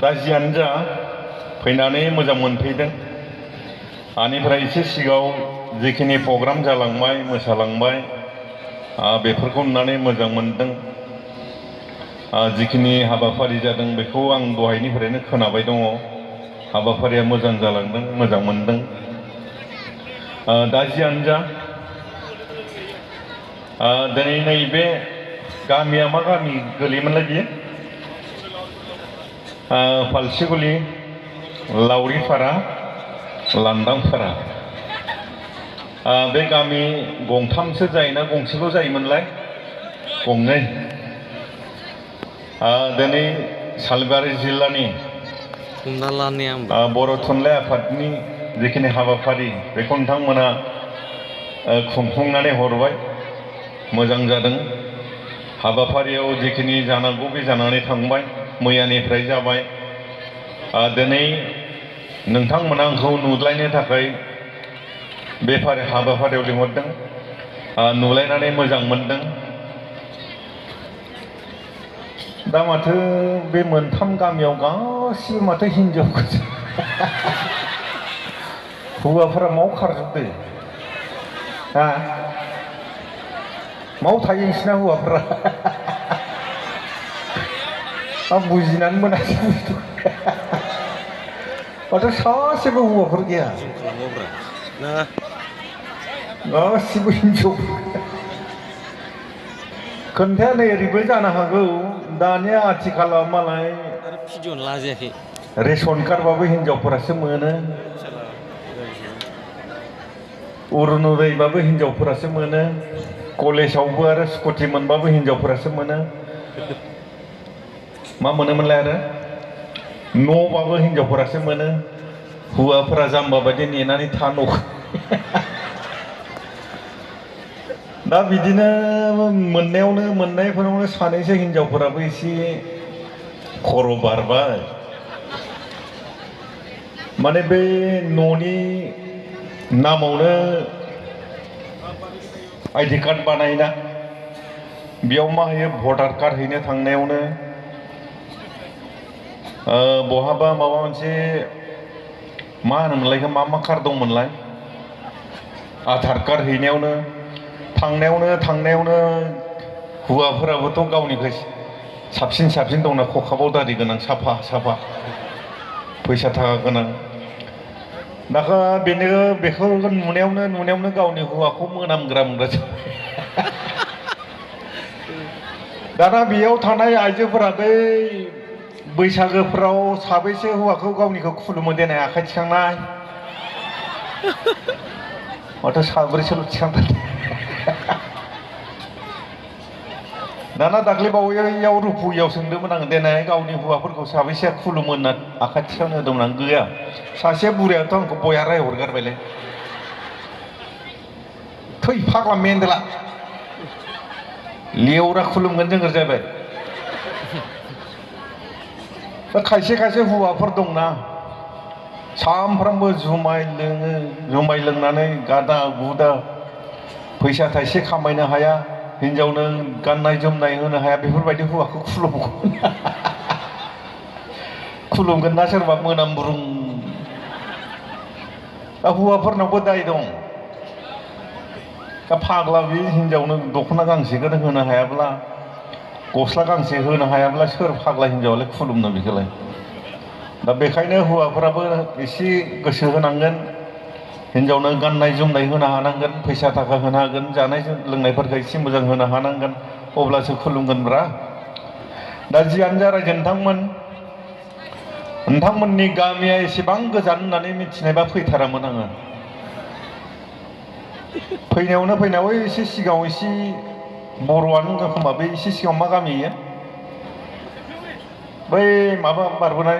दा जियानो जा फैनानै मोजां मोनफैदों। आनिफ्राय एसे सिगाङाव जिखिनि प्रग्राम जालांबाय मोसालांबाय बेफोरखौ नुनानै मोजां मोनदों। जिखिनि हाबाफारि जादों बेखौ आं दहायनिफ्रायनो खोनाबाय दङ। हाबाफारिया मोजां जालांदों, मोजां मोनदों। दा जियानो जा दिनै नैबे गामिया मा गामि गोलैयोमोनलाय बियो? फालसिगुलि, लावरिपारा, लांदांपारा। बे गामि गंथामसो जायोना गंसेल' जायोमोनलाय? गंनै। दिनै सालबारि जिल्लानि बर' थुनलाइ आफादनि जिखिनि हाबाफारि बेखौ नोंथांमोना खुंफुंनानै हरबाय, मोजां जादों। हाबाफारियाव जिखिनि जानांगौ बे जानानै थांबाय, मैयानिफ्राय जाबाय। दिनै नोंथांमोना आंखौ नुलायनो थाखाय बे हाबाफारियाव लिंहरदों। नुलायनानै मोजां मोनदों। दा माथो बे मोनथाम गामियाव गासिबो माथो हिनजाव गोजा। हौवाफोरा माव खारजोबदों? माव थायो नोंसिना हौवाफोरा? आं बुजिनानै मोनासै बुस्थु। माथो सासेबो हौवाफोर गैया? गासिबो हिनजाव। खोन्थाया नै ओरैबो जानो हागौ दानिया आथिखालाव मालाय रेशन कार्डबाबो हिनजावफोरासो मोनो, अरुनदयबाबो हिनजावफोरासो मोनो, कलेजावबो आरो स्कुटि मोनबाबो हिनजावफोरासो मोनो। मा मोनोमोनलाय आरो न'बाबो हिनजावफोरासो मोनो। हौवाफोरा जाम्बा बायदि नेनानै था न'। दा बिदिनो मोननायफोरावनो सानैसो हिनजावफोराबो एसे खर' बारबाय। माने बे न'नि नामावनो आइडि कार्ड बानायोना, बेयाव मा होयो भटार कार्ड हैनो थांनायावनो बहाबा माबा मोनसे मा होनोमोनलाय मा कार्ड दंमोनलाय, आधार कार्ड हैनायावनो थांनायावनो हौवाफोराबोथ' गावनिख्रुइ साबसिन दंना, खखाबाव दारि गोनां साफा फैसा थाखा गोनां। दाखा बेखौ नुनायावनो गावनि हौवाखौ मोनामग्रा दाना बेयाव थानाय आइजोफोरा बै बैसागोफ्राव साबैसे हौवाखौ गावनिखौ खुलुमो देनाय आखाइ थिखांनाय? माथो साब्रैसोल' थिखांदों। दाना दाख्लै बावैयाव रुपुयाव सोंदोंमोन आं, देनाय गावनि हौवाफोरखौ साबैसेया खुलुमो होनना आखाइ थिखांनो होदोंमोन आं। गैया। सासे बुरैयाथ' आंखौ बया रायहरगारबायलै। थै फाग्ला मेन्देला, लेवरा खुलुमगोन जोंगोर जाबाय। खायसे हौवाफोर दंना, सामफ्रामबो जुमाय लोङो, जुमाय लोंनानै गादा गुदा, फैसा थाइसे खामायनो हाया, हिनजावनो गाननाय जोमनाय होनो हाया, बेफोरबायदि हौवाखौ खुलुमगोन ना सोरबा मोनामब्रुं। दा हौवाफोरनावबो दाय दं। दा फाग्ला बे हिनजावनो दख'ना गांसेखौनो होनो हायाब्ला, गस्ला गांसे होनो हायाब्ला सोर फाग्ला हिनजावालाय खुलुमनो बेखौलाय? दा बेखायनो हौवाफोराबो एसे गोसो होनांगोन, हिनजावनो गाननाय जोमनाय होनो हानांगोन, फैसा थाखा होनो हागोन, जानाय लोंनायफोरखौ एसे मोजां होनो हानांगोन, अब्लासो खुलुमगोनब्रा। दा जियानो जा रायजो नोंथांमोननि गामिया एसेबां गोजान होननानै मिथिनायबा फैथारामोन आङो। फैनायाव एसे सिगाङाव एसे बर'आनो खोमा, बे एसे सिगाङाव मा गामि इयो? बै माबा बारबोनाय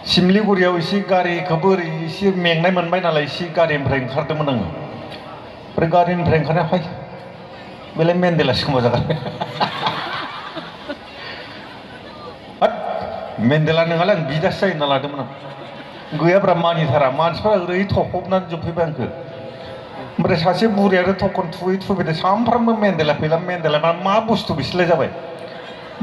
सिमलिगुरियाव एसे गारिखौबो ओरै एसे मेंनाय मोनबाय नालाय एसे गारिनिफ्राय ओंखारदोंमोन आङो। ओमफ्राय गारिनिफ्राय ओंखारनाया फै बेलाय मेन्देलासो खोमा जागोन। मेन्देला नङालै, आं बिदासो जायो होनना लादोंमोन आं। गैयाब्रा, मानिथारा। मानसिफ्रा ओरै थफबनानै जोबफैबाय आंखौ। ओमफ्राय सासे बुरैयानो थखन थुयै थुबाय सामफ्रामबो मेन्देला फैला, मेन्देला मा बुस्थु बिसोरलाय जाबाय।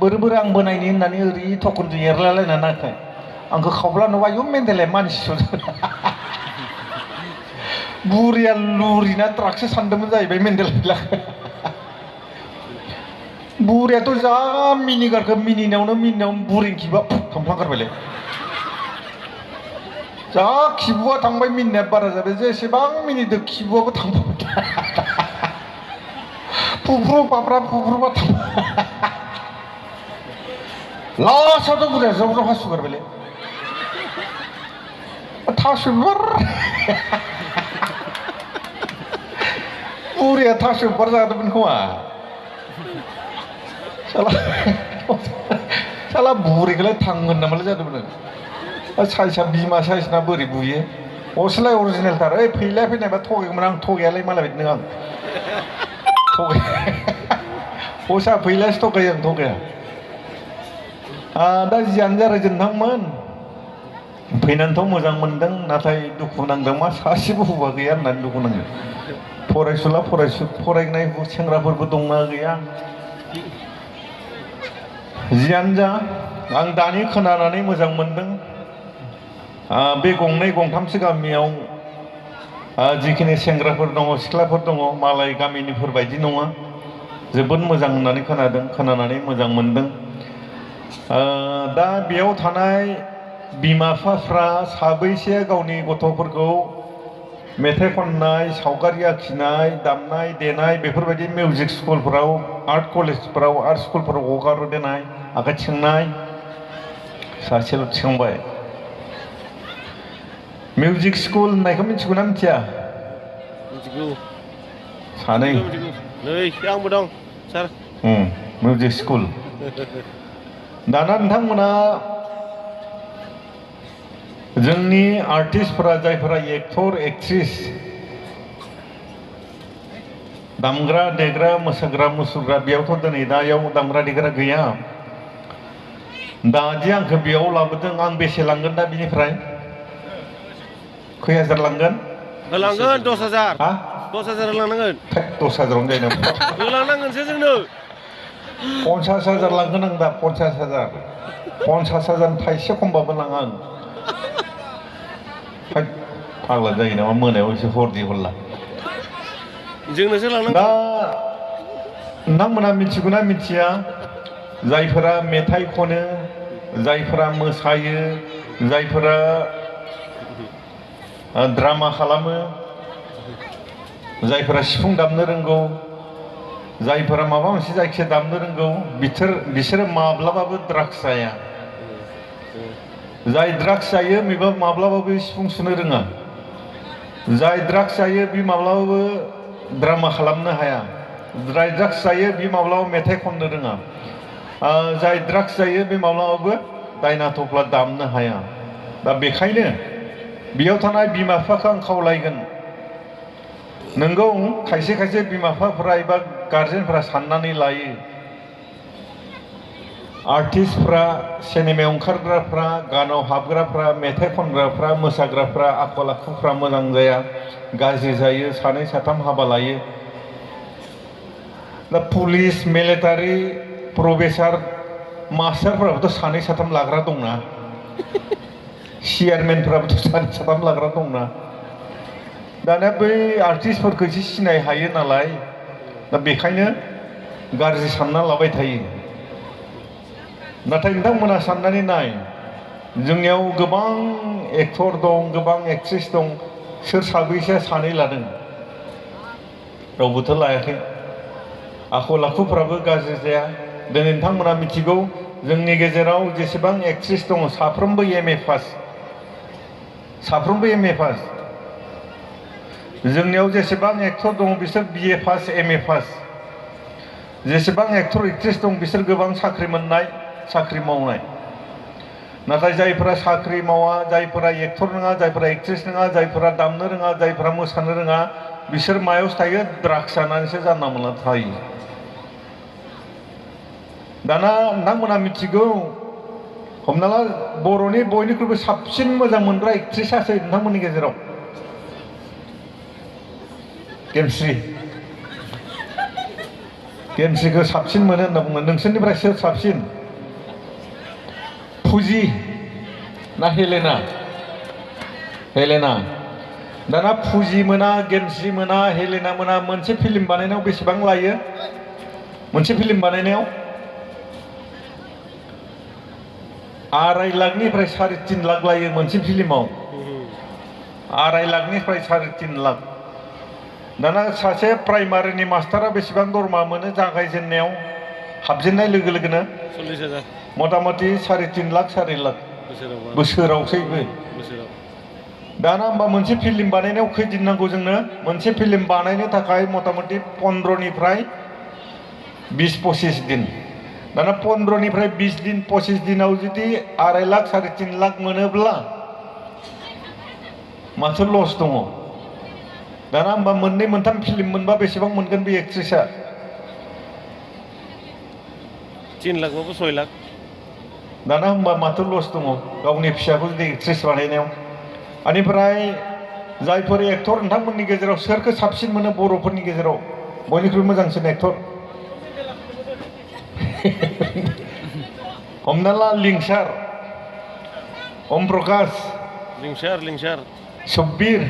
बोरै बोरै आंबो नायनि होननानै ओरै थखनजों एरलायलायना नायखाय आंखौ खावब्ला नुबा आयौ मेन्देलाय मानसिसो बुरिया लुरिना ट्राकसो सानदोंमोन जाहैबाय मेन्देला बुरियाथ' जा मिनिगारखो मिनिनायावनो बुरिनि खिबुआ थांफ्लांगारबायलै जा खिबुआ थांबाय मिनिनाया बारा जाबाय जेसेबां मिनिदों खिबुआबो थांबाय फुफ्रु फाफ्रा फुफ्रुबा लास्टआवथ' बुरिया ज्राव ज्राव हासुगारबायलै थास' बिबार बुरिया थास' बिबार जादोंमोन खोमा साला बुरिखौलाय थांगोन नामालाय जादोंमोन साइसआ बिमा साइसना बोरै बुयो असलाय अरिजिनेलथार ओइ फैलाय फैनायबा थगायगौमोन आं थगायालाय मालाय बायदि नों आं असा फैलासो थगायो आं थगाया दा जियानो जा रायजो नोंथांमोन फैनानैथ' मोजां मोनदों नाथाय दुखु नांदों मा सासेबो हौवा गैया होननानै दुखु नांदों फरायसुला फरायनाय सेंग्राफोरबो दंना गैया जियानो जा आं दानि खोनानानै मोजां मोनदों बे गंनै गंथामसो गामियाव जिखिनि सेंग्राफोर दङ सिख्लाफोर दङ मालाय गामिनिफोर बायदि नङा जोबोद मोजां होननानै खोनादों खोनानानै मोजां मोनदों दा बेयाव थानाय बिमा बिफाफ्रा साबैसे गावनि गथ'फोरखौ मेथाइ खननाय सावगारि आखिनाय दामनाय देनाय बेफोरबायदि मिउजिक स्कुलफोराव आर्ट कलेजफोराव आर्ट स्कुलफोराव हगारदेनाय आखाइ थिखांनाय सासेल' थिखांबाय मिउजिक स्कुल होननायखौ मिथिगौना मिथिया मिथिगौ सानै नै आंबो दं सार मिउजिक स्कुल दाना नोंथांमोना जोंनि आर्टिस्टफोरा जायफोरा एक्टर एक्ट्रिस दामग्रा देग्रा मोसाग्रा मुसुरग्रा बेयावथ' दिनै दायाव दामग्रा देग्रा गैया दादि आंखौ बेयाव लाबोदों आं बेसे लांगोन दा बिनिफ्राय खै हाजार लांगोन लांगोन 10,000 हा 10,000 लांनांगोन 10,000 जायो ना लांनांगोनसो जोंनो 50,000 लांगोन आं दा 50,000 थाइसे खमबाबो लाङा आं फाग्ला जायो नामा मोनायाव एसे हरदि हरला जोंनोसो लांनांगोन दा नोंथांमोना मिथिगौना मिथिया जायफोरा मेथाइ खनो जायफोरा मोसायो जायफोरा ड्रामा खालामो जायफोरा सिफुं दामनो रोंगौ जायफोरा माबा मोनसे जायखिया दामनो रोंगौ बिसोरो माब्लाबाबो ड्राग्स जाया जाय ड्राग्स जायो बेबो माब्लाबाबो सिफुं सुनो रोङा जाय ड्राग्स जायो बे माब्लाबाबो ड्रामा खालामनो हाया जाय ड्राग्स जायो बे माब्लाबाबो मेथाइ खननो रोङा जाय ड्राग्स जायो बे माब्लाबाबो दायना थफ्ला दामनो हाया दा बेखायनो बेयाव थानाय बिमा बिफाखौ आं खावलायगोन नोंगौ खायसे खायसे बिमा बिफाफोरा एबा गारजेनफोरा साननानै लायो आर्टिस्टफ्रा सिनेमायाव ओंखारग्राफ्रा गानाव हाबग्राफ्रा मेथाइ खनग्राफ्रा मोसाग्राफ्रा आखल आखुफ्रा मोजां जाया गाज्रि जायो सानै साथाम हाबा लायो दा पुलिस मिलिटारि प्रफेसार मास्टारफोराबोथ' सानै साथाम लाग्रा दंना चेयारमेनफोराबोथ' सानै साथाम लाग्रा दंना दानिया बै आर्टिस्टफोरखौ एसे सिनाय हायो नालाय दा बेखायनो गाज्रि सानना लाबाय थायो नाथाय नोंथांमोना साननानै नाय जोंनियाव गोबां एक्टर दं गोबां एक्ट्रेस दं सोर साबैसेया सानै लादों रावबोथ' लायाखै आखल आखुफ्राबो गाज्रि जाया दिनै नोंथांमोना मिथिगौ जोंनि गेजेराव जेसेबां एक्ट्रेस दङ साफ्रोमबो MA पास जोंनियाव जेसेबां एक्टर दङ बिसोर BA पास MA पास जेसेबां एक्टर एक्ट्रेस दं बिसोर गोबां साख्रि मोननाय साख्रि मावनाय नाथाय जायफोरा साख्रि मावा जायफोरा एक्टर नङा जायफोरा एक्ट्रेस नङा जायफोरा दामनो रोङा जायफोरा मोसानो रोङा बिसोर मायावसो थायो ड्राग्स जानानैसो जानला मोनला थायो दाना नोंथांमोना मिथिगौ हमना ला बर'नि बयनिख्रुइबो साबसिन मोजां मोनग्रा एक्ट्रेसासो नोंथांमोननि गेजेराव गेमस्रि गेमस्रिखौ साबसिन मोनो होनना बुङो। नोंसोरनिफ्राय सोर साबसिन? फुजि ना हेलेना? हेलेना। दाना फुजि मोना, गेमस्रि मोना, हेलेना मोना मोनसे फिल्म बानायनायाव बेसेबां लायो? मोनसे फिल्म बानायनायाव 2.5 लाखनिफ्राय 3.5 लाख लायो मोनसे फिल्माव। 2.5 लाखनिफ्राय 3.5 लाख। दाना सासे प्राइमारिनि मास्टारा बेसेबां दरमा मोनो जागायजेननायाव हाबजेननाय लोगो लोगोनो? 40,000 मथा मथि 3.5 लाख 4 लाख बोसोरावसैबो। दाना होमबा मोनसे फिल्म बानायनायाव खैदिन नांगौ जोंनो? मोनसे फिल्म बानायनो थाखाय मथा मथि 15निफ्राय 20-25 दिन। दाना 15निफ्राय 20 दिन 25 दिनाव जुदि 2.5 लाख 3.5 लाख मोनोब्ला माथो लस दङ? दाना होमबा 2-3 फिल्म मोनबा बेसेबां मोनगोन बे एक्ट्रेसआ? 3 लाखबाबो 6 लाख। दाना होमबा माथो लस दङ गावनि फिसाखौ जुदि एक्ट्रेस बानायनायाव? बेनिफ्राय जायफोर एक्टर नोंथांमोननि गेजेराव सोरखौ साबसिन मोनो बर'फोरनि गेजेराव बयनिख्रुइ मोजांसिन एक्टर? हमना ला लिंसार, ओम प्रकाश, लिंसार सुकबिर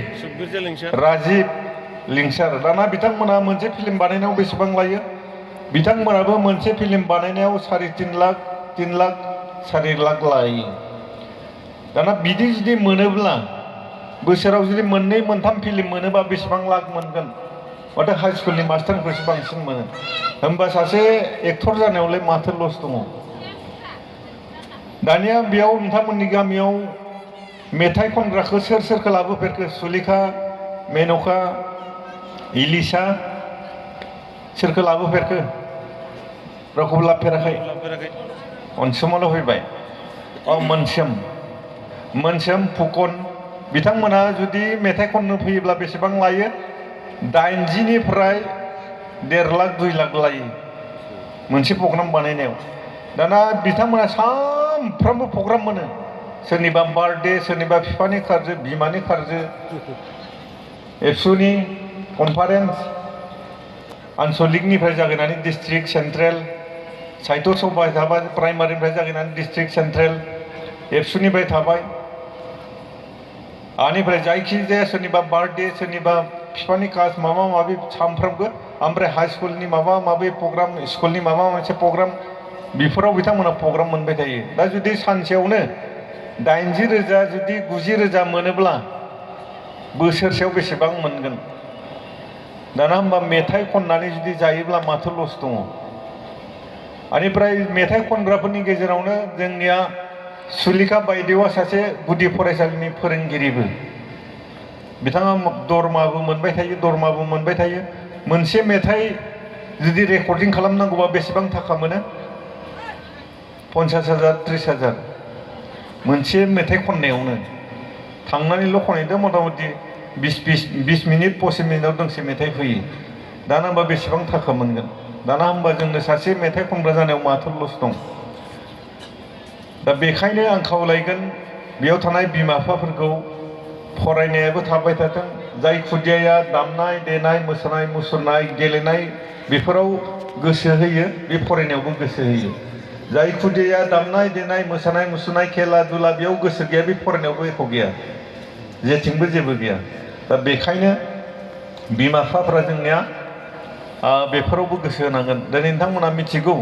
लिंसार, राजिब लिंसार। दाना बिथांमोना मोनसे फिल्म बानायनायाव बेसेबां लायो? बिथांमोनाबो मोनसे फिल्म बानायनायाव 3.5 लाख 3 लाख 4 लाख लायो। दाना बिदि जुदि मोनोब्ला बोसोराव जुदि 2-3 फिल्म मोनोबा बेसेबां लाख मोनगोन? माथो हाइ स्कुलनि मास्टारनिफ्रायसो बांसिन मोनो। होमबा सासे एक्टर जानायावलाय माथो लस दङ? दानिया बेयाव नोंथांमोननि गामियाव मेथाइ खनग्राखौ सोरखौ लाबोफेरखो? सुलेखा, मेनका, इलिसा सोरखौ लाबोफेरखो? रावखौबो लाबोफेराखै? अनसुमाल' फैबाय। मोनसोम, फुकन बिथांमोना जुदि मेथाइ खननो फैयोब्ला बेसेबां लायो? 80निफ्राय 1.5 लाख 2 लाख लायो मोनसे प्रग्राम बानायनायाव। दाना बिथांमोना सानफ्रामबो प्रग्राम मोनो। सोरनिबा बार्थडे, सोरनिबा बिफानि खारजो, बिमानि खारजो, एबसुनि कनफारेन्स, आनसलिकनिफ्राय जागायनानै डिस्ट्रिक्ट सेन्ट्रेल, साहित्य सभा थाबाय, प्राइमारिनिफ्राय जागायनानै डिस्ट्रिक्ट सेन्ट्रेल, एबसुनिफ्राय थाबाय। आनिफ्राय जायखिजाया सोरनिबा बार्थडे, सोरनिबा बिफानि कास माबा माबि सानफ्रामबो। ओमफ्राय हाइ स्कुलनि माबा माबि प्रग्राम, स्कुलनि माबा मोनसे प्रग्राम, बेफोराव बिथांमोना प्रग्राम मोनबाय थायो। दा जुदि सानसेयावनो 80,000 जुदि 90,000 मोनोब्ला बोसोरसेयाव बेसेबां मोनगोन? दाना होमबा मेथाइ खननानै जुदि जायोब्ला माथो लस दङ? बेनिफ्राय मेथाइ खनग्राफोरनि गेजेरावनो जोंनिया सुलेखा बायदेवआ सासे गुदि फरायसालिनि फोरोंगिरिबो। बिथाङा दरमाबो मोनबाय थायो। मोनसे मेथाइ जुदि रेकर्डिं खालामनांगौबा बेसेबां थाखा मोनो? 50,000 30,000 मोनसे मेथाइ खननायावनो। थांनानैल' खनहैदो मथा मथि 20 मिनिट 25 मिनिटआव दोंसे मेथाइ फैयो। दाना होमबा बेसेबां थाखा मोनगोन? दाना होमबा जोंनो सासे मेथाइ खनग्रा जानायाव माथो लस दं? दा बेखायनो आं खावलायगोन बेयाव थानाय बिमा बिफाफोरखौ फरायनायाबो थाबाय थाथों। जाय खुदियाया दामनाय देनाय, मोसानाय मुसुरनाय, गेलेनाय बेफोराव गोसो होयो, बे फरायनायावबो गोसो होयो। जाय खुदियाया दामनाय देनाय, मोसानाय मुसुरनाय, खेला दुला बेयाव गोसो गैया, बे फरायनायावबो एख' गैया, जेथिंबो जेबो गैया। दा बेखायनो बिमा बिफाफ्रा जोंनिया बेफोरावबो गोसो होनांगोन। दिनै नोंथांमोना मिथिगौ